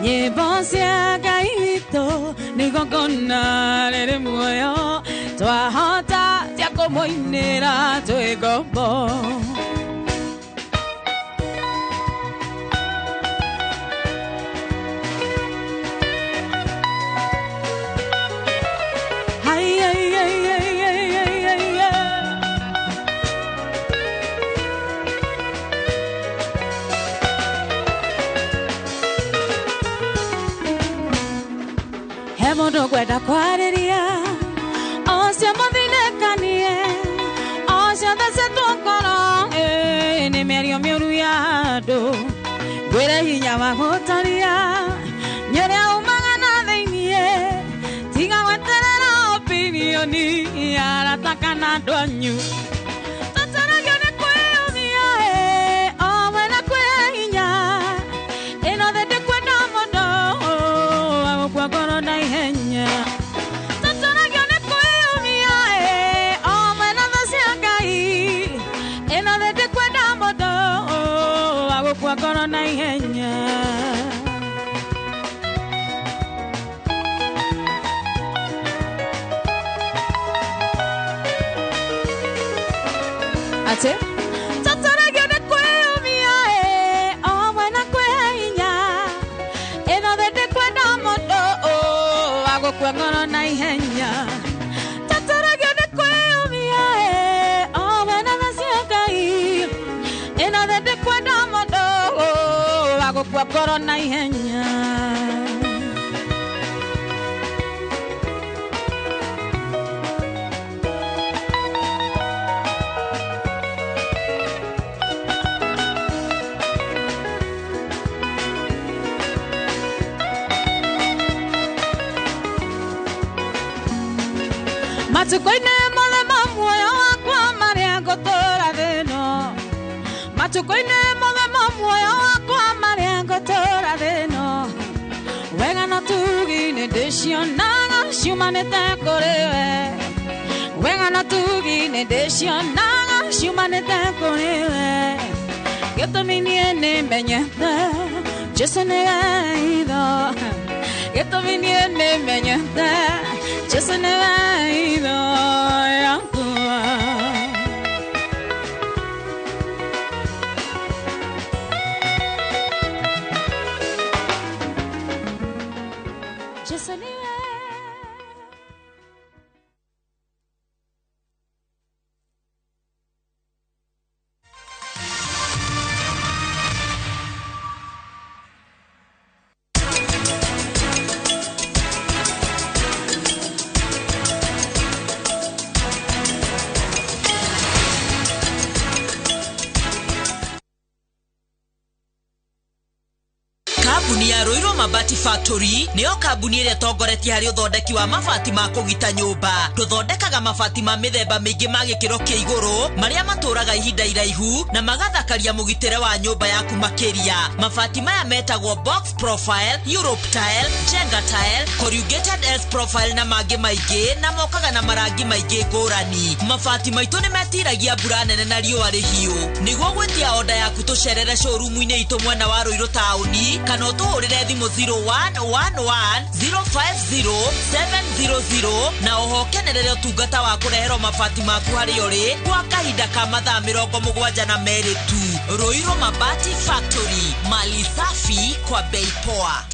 Nyĩmbo cia Ngai witũ nĩ igongona rĩrĩ muoyo, twahota tia kũmũinĩra twĩ ngombo. Ai, ai, ai, ai, ai, ai, ai, ai. He mũndũ ngwenda kwarĩria, ocio mũthinĩkanie, ocio thecetwo ngoro, nĩ mĩario mĩũru ya andũ. Ngwĩre hinya wa gũtaria nĩ ũrĩa umaga na thĩiniĩ, tiga gweterera opinioni ya arata kana andũ anyu. Tũtũragio nĩ kwĩyũmia, o we na kwĩhinya. Ĩno thĩ ndĩkwenda mũndũ wa gũkua ngoro na ihenya. Tũtũragio nĩ kwĩyũmia, o we na tha cia Ngai. Ĩno thĩ ndĩkwenda mũndũ wa gũkua ngoro na ihenya. Atĩ tũtũragio nĩ kwĩyũmia, o we na kwĩhinya. Ĩno thĩ ndĩkwenda mũndũ wa gũkua ngoro na ihenya. Tũtũragio nĩ kwĩyũmia, o we na tha cia Ngai. Ĩno thĩ ndĩkwenda mũndũ wa gũkua ngoro na ihenya. Matukũ-inĩ mothe ma muoyo wakwa marĩa ngũtũũra thĩ ĩno, matukũ-inĩ mothe ma muoyo wakwa marĩa ngũtũũra thĩ ĩno, wega na tugi nĩ ndĩcionaga ciumanĩte kũrĩ we. Wega na tugi nĩ ndĩcionaga ciumanĩte kũrĩ we. Gĩtũmi niĩ nĩmenyete Jesũ nĩwe itho. Gĩtũmi niĩ nĩmenyete Jesũ nĩwe itho yakwa. Jesũ nĩwe. Kambuni ya Ruiru Mabati Factory nĩyo kambuni ĩrĩa ĩtongoretie harĩ ũthondeki wa mabati ma kũgita nyũmba. Tũthondekaga mabati ma mĩthemba mĩingĩ ma gĩkĩro kĩa igũrũ marĩa matũraga ihinda iraihu na magathakaria mũgitĩre wa nyũmba yaku makĩria. Mabati maya metagwo box profile, Europe tile, Jenga tile, corrugated S profile na mangĩ maingĩ, na mokaga na marangi maingĩ ngũrani. Mabati maitũ nĩ metiragia mbura nene na riũa rĩhiũ. Nĩguo gwĩtia oda yaku tũcerere showroom-inĩ itũ mwena wa Ruiru taũni, kana ũtũhũrĩre thimũ 0111 050 700 na oho kenerere ũtungata wa kũreherwo mabati maku harĩa ũrĩ kwa kahinda ka mathaa 72 tu. Ruiru Mabati Factory, mali safi kwa bei poa.